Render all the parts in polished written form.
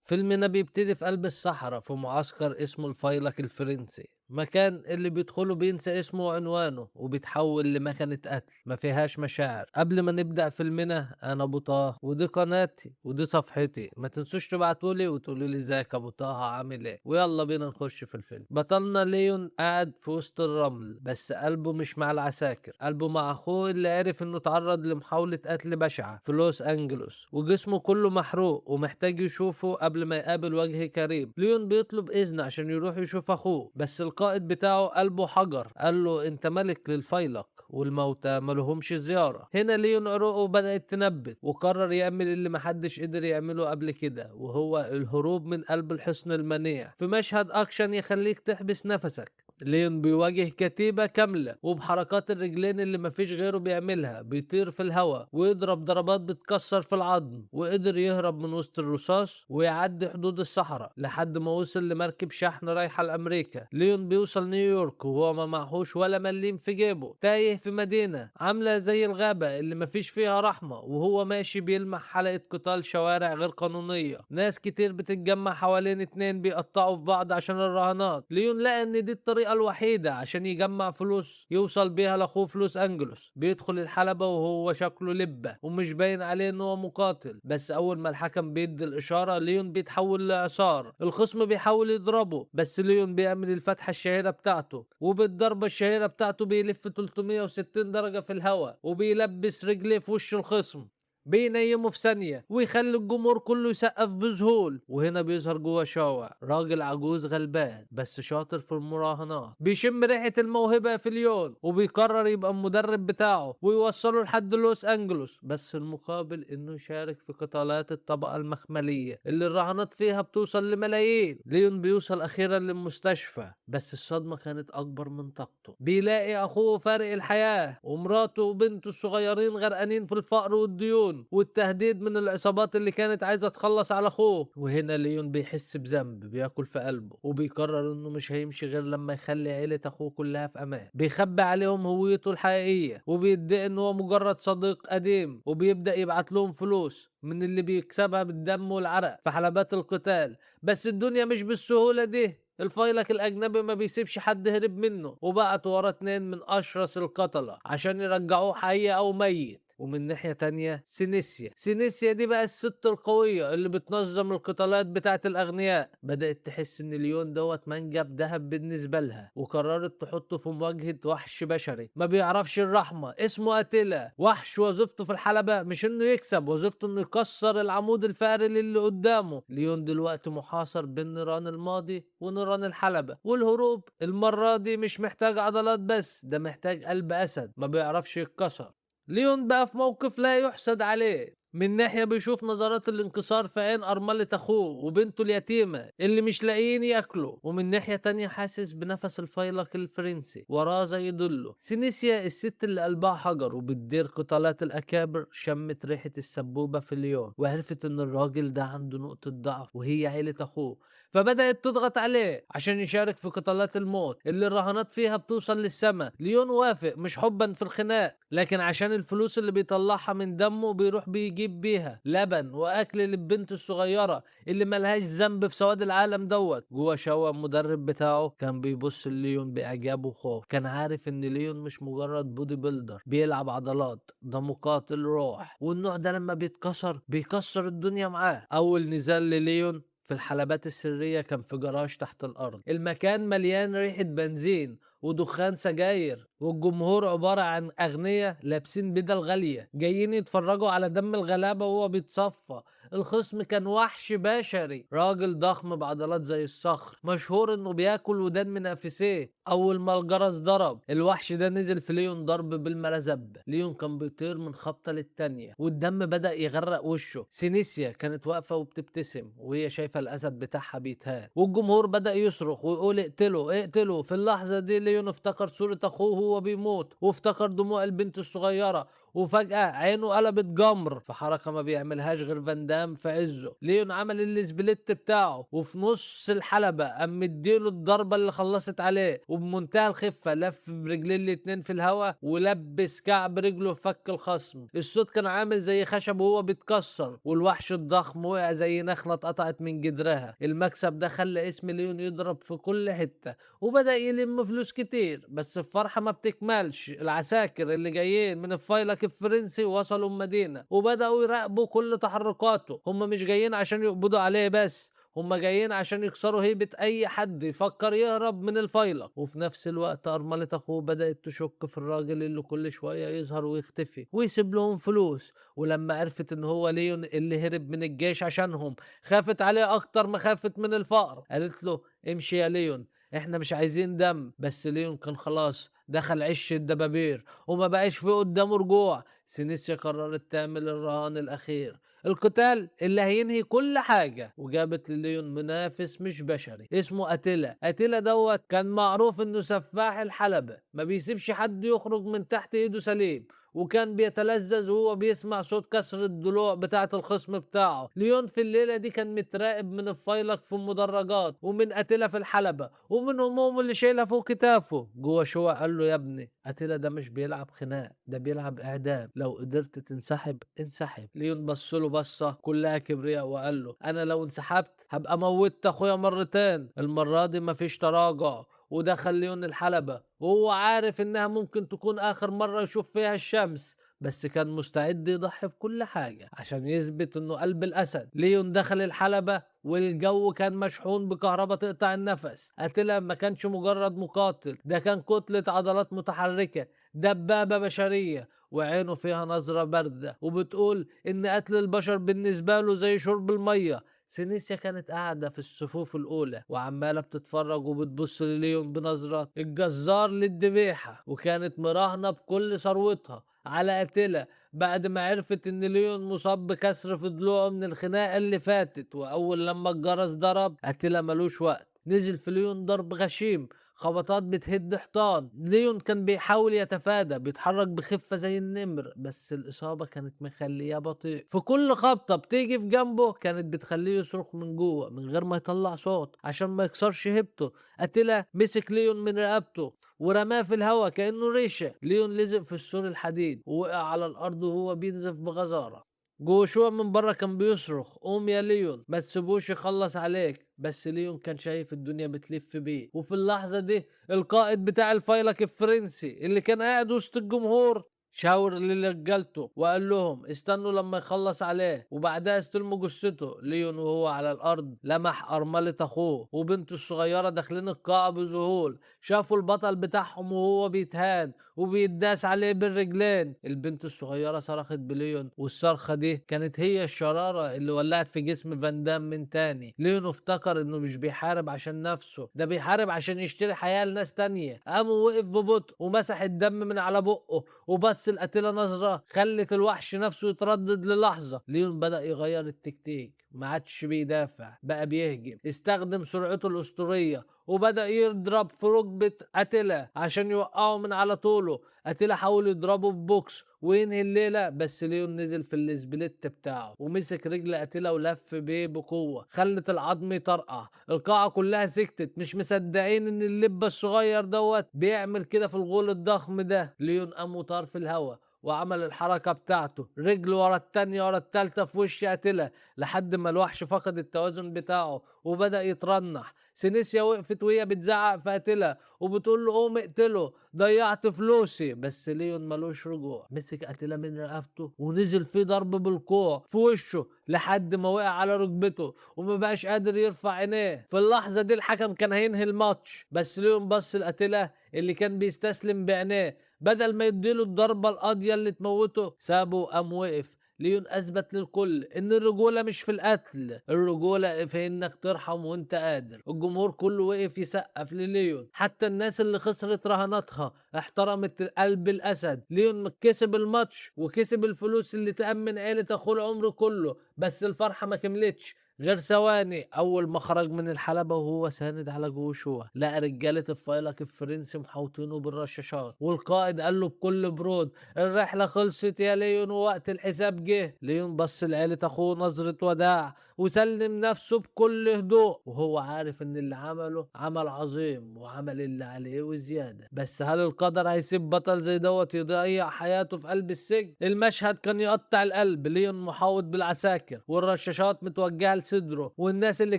فيلمنا بيبتدي في قلب الصحراء في معسكر اسمه الفيلق الفرنسي، مكان اللي بيدخله بينسى اسمه وعنوانه وبيتحول لمكنة قتل ما فيهاش مشاعر. قبل ما نبدأ فيلمنا، أنا أبو طه ودي قناتي ودي صفحتي، ما تنسوش تبعتولي وتقولوا لي ازيك أبو طه عامل ايه. ويلا بينا نخش في الفيلم. بطلنا ليون قاعد في وسط الرمل، بس قلبه مش مع العساكر، قلبه مع أخوه اللي عرف إنه اتعرض لمحاولة قتل بشعة في لوس أنجلوس وجسمه كله محروق ومحتاج يشوفه قبل ما يقابل وجه كريم. ليون بيطلب إذن عشان يروح يشوف أخوه، بس القائد بتاعه قلبه حجر، قال له انت ملك للفيلق والموتى ملهمش زيارة. هنا ليون عروقه بدأت تنبت وقرر يعمل اللي محدش قدر يعمله قبل كده، وهو الهروب من قلب الحصن المنيع. في مشهد اكشن يخليك تحبس نفسك، ليون بيواجه كتيبة كاملة وبحركات الرجلين اللي مفيش غيره بيعملها، بيطير في الهواء ويضرب ضربات بتكسر في العظم، وقدر يهرب من وسط الرصاص ويعدي حدود الصحراء لحد ما وصل لمركب شحن رايحة لأمريكا. ليون بيوصل نيويورك وهو ما معهوش ولا مليم في جيبه، تايه في مدينة عاملة زي الغابة اللي مفيش فيها رحمة، وهو ماشي بيلمح حلقة قتال شوارع غير قانونية، ناس كتير بتتجمع حوالين اتنين بيقطعوا في بعض عشان الرهانات. ليون لقى ان دي الطريقة الوحيدة عشان يجمع فلوس يوصل بيها لاخوه في لوس انجلوس. بيدخل الحلبة وهو شكله لبة ومش باين عليه ان هو مقاتل، بس اول ما الحكم بيدي الاشارة ليون بيتحول لإعصار. الخصم بيحاول يضربه بس ليون بيعمل الفتحة الشهيرة بتاعته، وبالضربة الشهيرة بتاعته بيلف 360 درجة في الهواء وبيلبس رجليه في وش الخصم، بينيمه في ثانية ويخلي الجمهور كله يسقف بذهول. وهنا بيظهر جوه شاوع، راجل عجوز غلبان بس شاطر في المراهنات، بيشم ريحة الموهبة في ليون وبيقرر يبقى المدرب بتاعه ويوصله لحد لوس أنجلوس، بس المقابل انه يشارك في قتالات الطبقة المخملية اللي الرهانات فيها بتوصل لملايين. ليون بيوصل أخيرا للمستشفى، بس الصدمة كانت أكبر من طاقته. بيلاقي أخوه فارق الحياة ومراته وبنته الصغيرين غرقانين في الفقر والديون والتهديد من العصابات اللي كانت عايزة تخلص على اخوه. وهنا ليون بيحس بذنب بياكل في قلبه، وبيقرر انه مش هيمشي غير لما يخلي عيلة اخوه كلها في امان. بيخبي عليهم هويته الحقيقية وبيدعي ان هو مجرد صديق قديم، وبيبدأ يبعت لهم فلوس من اللي بيكسبها بالدم والعرق في حلبات القتال. بس الدنيا مش بالسهولة دي، الفيلق الأجنبي ما بيسيبش حد هرب منه، وبعت وراه اتنين من أشرس القتلة عشان يرجعوه حي أو ميت. ومن ناحية تانية سينيسيا، سينيسيا دي بقى الست القوية اللي بتنظم القتالات بتاعت الأغنياء، بدأت تحس إن ليون دوت منجم ذهب بالنسبة لها، وقررت تحطه في مواجهة وحش بشري ما بيعرفش الرحمة اسمه أتيلا. وحش وظيفته في الحلبة مش إنه يكسب، وظيفته إنه يكسر العمود الفقري للي قدامه. ليون دلوقتي محاصر بين نيران الماضي ونيران الحلبة، والهروب المرة دي مش محتاج عضلات بس، ده محتاج قلب أسد ما بيعرفش يتكسر. ليون بقى في موقف لا يحسد عليه، من ناحية بيشوف نظرات الانكسار في عين أرملة أخوه وبنته اليتيمة اللي مش لاقيين ياكلوا، ومن ناحية تانية حاسس بنفس الفيلق الفرنسي وراه زي ضله. سينيسيا الست اللي قلبها حجر وبتدير قتالات الأكابر شمت ريحة السبوبة في ليون وعرفت إن الراجل ده عنده نقطة ضعف وهي عيلة أخوه، فبدأت تضغط عليه عشان يشارك في قتالات الموت اللي الرهانات فيها بتوصل للسما. ليون وافق مش حبا في الخناق، لكن عشان الفلوس اللي بيطلعها من دمه بيروح بيجيب بيها لبن واكل للبنت الصغيره اللي ملهاش ذنب في سواد العالم دوت. جوه شوا المدرب بتاعه كان بيبص لليون باعجاب وخوف، كان عارف ان ليون مش مجرد body builder بيلعب عضلات، ده مقاتل روح، والنوع ده لما بيتكسر بيكسر الدنيا معاه. اول نزال لليون في الحلبات السرية كان في جراج تحت الأرض، المكان مليان ريحة بنزين ودخان سجاير، والجمهور عبارة عن أغنياء لابسين بدل غالية جايين يتفرجوا على دم الغلابة وهو بيتصفى. الخصم كان وحش بشري، راجل ضخم بعضلات زي الصخر، مشهور انه بياكل ودان منافسيه. اول ما الجرس ضرب الوحش ده نزل في ليون ضرب بالمرزب، ليون كان بيطير من خبطة للتانية والدم بدأ يغرق وشه. سينيسيا كانت واقفة وبتبتسم وهي شايفة الأسد بتاعها بيتهان، والجمهور بدأ يصرخ ويقول اقتله اقتله. في اللحظة دي ليون افتكر صورة أخوه وهو بيموت، وافتكر دموع البنت الصغيرة، وفجأة عينه قلبت جمر في حركة ما بيعملهاش غير فاندام في عزه. ليون عمل ال split بتاعه وفي نص الحلبة قام مديله الضربة اللي خلصت عليه، وبمنتهى الخفة لف برجليه الاتنين في الهوا ولبس كعب رجله في فك الخصم. الصوت كان عامل زي خشب وهو بيتكسر، والوحش الضخم وقع زي نخلة اتقطعت من جدرها. المكسب ده خلى اسم ليون يضرب في كل حتة وبدأ يلم فلوس كتير، بس الفرحة ما بتكملش. العساكر اللي جايين من الفيلق الفرنسي وصلوا المدينة وبدأوا يراقبوا كل تحركاته. هم مش جايين عشان يقبضوا عليه بس، هم جايين عشان يكسروا هيبة أي حد يفكر يهرب من الفيلق. وفي نفس الوقت أرملة أخوه بدأت تشك في الراجل اللي كل شوية يظهر ويختفي ويسيب لهم فلوس، ولما عرفت إن هو ليون اللي هرب من الجيش عشانهم خافت عليه أكتر ما خافت من الفقر. قالت له امشي يا ليون، احنا مش عايزين دم. بس ليون كان خلاص دخل عش الدبابير وما بقاش في قدامه رجوع. سينيسيا قررت تعمل الرهان الأخير، القتال اللي هينهي كل حاجة، وجابت لليون منافس مش بشري اسمه أتيلا. أتيلا دوت كان معروف انه سفاح الحلبة، ما بيسيبش حد يخرج من تحت ايده سليم، وكان بيتلذذ وهو بيسمع صوت كسر الضلوع بتاعة الخصم بتاعه. ليون في الليلة دي كان متراقب من الفيلق في المدرجات ومن أتيلا في الحلبة ومن همومه اللي شايلها فوق كتافه. جوه شوى قال له يا ابني أتيلا ده مش بيلعب خناق، ده بيلعب إعدام، لو قدرت تنسحب انسحب. ليون بص له بصة كلها كبرياء وقال له أنا لو انسحبت هبقى موتت أخويا مرتين، المرة دي مفيش تراجع. ودخل ليون الحلبة وهو عارف انها ممكن تكون اخر مرة يشوف فيها الشمس، بس كان مستعد يضحي بكل حاجة عشان يثبت انه قلب الاسد. ليون دخل الحلبة والجو كان مشحون بكهرباء تقطع النفس. أتيلا ما كانش مجرد مقاتل، ده كان كتلة عضلات متحركة، دبابة بشرية، وعينه فيها نظرة باردة وبتقول إن قتل البشر بالنسبة له زي شرب المية. سينيسيا كانت قاعدة في الصفوف الأولى وعمالة بتتفرج وبتبص لليون بنظرة الجزار للذبيحة، وكانت مراهنة بكل ثروتها على أتيلا بعد ما عرفت إن ليون مصاب بكسر في ضلوعه من الخناقة اللي فاتت. وأول لما الجرس ضرب أتيلا ملوش وقت، نزل في ليون ضرب غشيم، خبطات بتهد حيطان. ليون كان بيحاول يتفادى، بيتحرك بخفة زي النمر، بس الإصابة كانت مخليه بطيء. في كل خبطة بتيجي في جنبه كانت بتخليه يصرخ من جوه من غير ما يطلع صوت عشان ما يكسرش هيبته. أتيلا مسك ليون من رقبته ورماه في الهوا كأنه ريشة. ليون لزق في السور الحديد ووقع على الأرض وهو بينزف بغزارة. جوشوا من بره كان بيصرخ قوم يا ليون، ما تسيبوش يخلص عليك، بس ليون كان شايف الدنيا بتلف بيه. وفي اللحظة دي القائد بتاع الفيلق الفرنسي اللي كان قاعد وسط الجمهور شاور لرجالته وقال لهم استنوا لما يخلص عليه وبعدها استلموا جثته. ليون وهو على الارض لمح ارملة اخوه وبنته الصغيرة داخلين القاعة بذهول، شافوا البطل بتاعهم وهو بيتهان وبيداس عليه بالرجلين. البنت الصغيرة صرخت بليون، والصرخة دي كانت هي الشرارة اللي ولعت في جسم فان دام من تاني. ليون افتكر انه مش بيحارب عشان نفسه، ده بيحارب عشان يشتري حياة لناس تانية. قام ووقف ببطء ومسح الدم من على بقه وبص القتيلة نظرة خلت الوحش نفسه يتردد للحظة. ليون بدأ يغير التكتيك، ما عادش بيدافع بقى بيهجم، استخدم سرعته الأسطورية وبدأ يضرب في ركبة أتيلا عشان يوقعه من على طوله. أتيلا حاول يضربه ببوكس وينهي الليلة، بس ليون نزل في ال split بتاعه ومسك رجل أتيلا ولف بيه بقوة خلت العظم يطرقع. القاعة كلها سكتت، مش مصدقين ان اللبة الصغير دوت بيعمل كده في الغول الضخم ده. ليون قام وطار في الهوا وعمل الحركة بتاعته، رجل ورا التانية ورا التالتة في وش أتيلا لحد ما الوحش فقد التوازن بتاعه وبدأ يترنح. سينيسيا وقفت وهي بتزعق في أتيلا وبتقول له قوم اقتله، ضيعت فلوسي. بس ليون ملوش رجوع، مسك أتيلا من رقبته ونزل فيه ضرب بالكوع في وشه لحد ما وقع على ركبته وما بقاش قادر يرفع عينيه. في اللحظة دي الحكم كان هينهي الماتش، بس ليون بص لأتيلا اللي كان بيستسلم بعينيه، بدل ما يديله الضربة القاضية اللي تموته سابه وقام وقف. ليون أثبت للكل إن الرجولة مش في القتل، الرجولة في إنك ترحم وإنت قادر. الجمهور كله وقف يسقف لليون، حتى الناس اللي خسرت رهاناتها احترمت قلب الأسد. ليون كسب الماتش وكسب الفلوس اللي تأمن عيلة أخوه العمر كله، بس الفرحة ما كملتش. غير ثواني. أول ما خرج من الحلبة وهو ساند على جوشوا، لقى رجالة الفيلق الفرنسي محاوطينه بالرشاشات، والقائد قال له بكل برود: الرحلة خلصت يا ليون ووقت الحساب جه. ليون بص لعيلة أخوه نظرة وداع وسلم نفسه بكل هدوء، وهو عارف إن اللي عمله عمل عظيم وعمل اللي عليه وزيادة. بس هل القدر هيسيب بطل زي دوت يضيع حياته في قلب السجن؟ المشهد كان يقطع القلب. ليون محاوط بالعساكر والرشاشات متوجهة لصدره، والناس اللي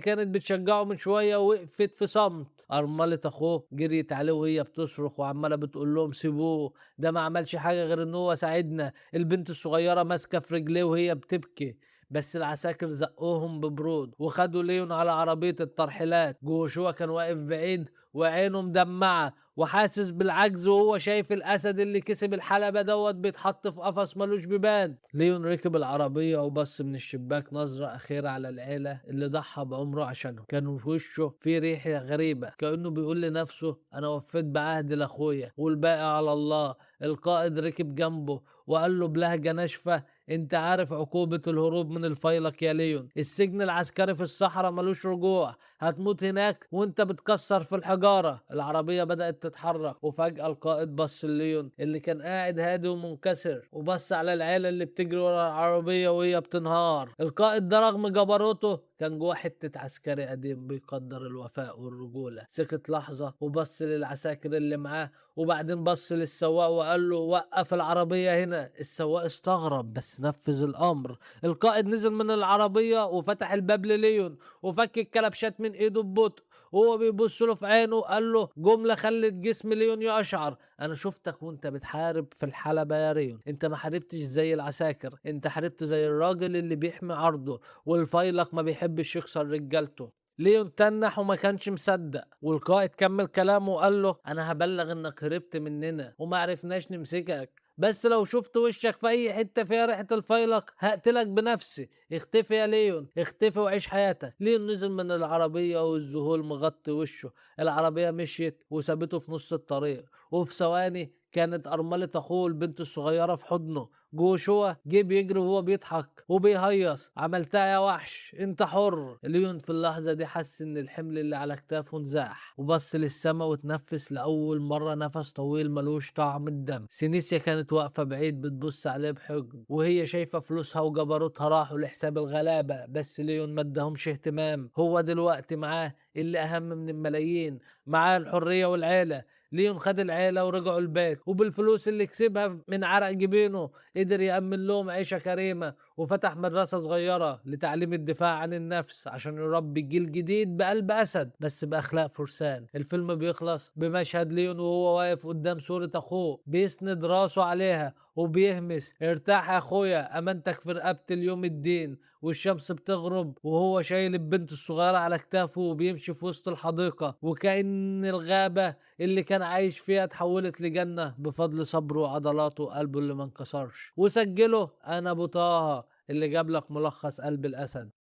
كانت بتشجعه من شوية وقفت في صمت. أرملة أخوه جريت عليه وهي بتصرخ وعمالة بتقول لهم: سيبوه، ده ما عملش حاجة غير إن هو ساعدنا. البنت الصغيرة ماسكة في رجليه وهي بتبكي، بس العساكر زقوهم ببرود وخدوا ليون على عربية الترحيلات. جوشوا كان واقف بعيد وعينه مدمعة وحاسس بالعجز وهو شايف الأسد اللي كسب الحلبة دوت بيتحط في قفص ملوش بيبان. ليون ركب العربية وبص من الشباك نظرة أخيرة على العيلة اللي ضحى بعمره عشانهم. كانوا في وشه في ريحة غريبة، كأنه بيقول لنفسه: أنا وفيت بعهد لأخويا والباقي على الله. القائد ركب جنبه وقال له بلهجة ناشفة: انت عارف عقوبة الهروب من الفيلق يا ليون، السجن العسكري في الصحراء ملوش رجوع، هتموت هناك وانت بتكسر في الحجارة. العربية بدأت تتحرك، وفجأة القائد بص لليون اللي كان قاعد هادي ومنكسر، وبص على العيلة اللي بتجري ورا العربية وهي بتنهار. القائد ده رغم جبروته كان جوه حتة عسكري قديم بيقدر الوفاء والرجولة. سكت لحظة وبص للعساكر اللي معاه، وبعدين بص للسواق وقال له: وقف العربية هنا. السواق استغرب بس نفذ الأمر. القائد نزل من العربية وفتح الباب لليون وفك الكلبشات من ايده ببطء، وهو بيبص له في عينه قال له جملة خلت جسم ليون يقشعر: انا شفتك وانت بتحارب في الحلبة يا ليون، انت ما حاربتش زي العساكر، انت حاربت زي الراجل اللي بيحمي عرضه، والفيلق ما بيحبش يخسر رجالته. ليون تنح وما كانش مصدق، والقائد كمل كلامه وقال له: انا هبلغ انك هربت مننا وما عرفناش نمسكك، بس لو شفت وشك في اي حتة فيها ريحه الفيلق هقتلك بنفسي. اختفي يا ليون، اختفي وعيش حياتك. ليون نزل من العربية والذهول مغطي وشه. العربية مشيت وسابته في نص الطريق، وفي ثواني كانت أرملة أخوه البنت الصغيرة في حضنه. جوشوا جه بيجري وهو بيضحك وبيهيص: عملتها يا وحش، انت حر. ليون في اللحظة دي حس ان الحمل اللي على كتافه انزاح، وبص للسما وتنفس لأول مرة نفس طويل ملوش طعم الدم. سينيسيا كانت واقفة بعيد بتبص عليه بحقد، وهي شايفة فلوسها وجبروتها راحوا لحساب الغلابة، بس ليون ما اداهمش اهتمام. هو دلوقتي معاه اللي أهم من الملايين، معاه الحرية والعيلة. ليون خد العيلة ورجعوا البيت، وبالفلوس اللي كسبها من عرق جبينه قدر يأمن لهم عيشة كريمة، وفتح مدرسة صغيرة لتعليم الدفاع عن النفس عشان يربي جيل جديد بقلب أسد بس بأخلاق فرسان. الفيلم بيخلص بمشهد ليون وهو واقف قدام صورة أخوه بيسند راسه عليها وبيهمس: ارتاح يا أخويا، أمانتك في رقبة اليوم الدين. والشمس بتغرب وهو شايل البنت الصغيرة على كتافه وبيمشي في وسط الحديقة، وكأن الغابة اللي كان عايش فيها اتحولت لجنة بفضل صبره وعضلاته وقلبه اللي ما انكسرش. وسجله أنا أبو طه اللي جاب لك ملخص قلب الأسد.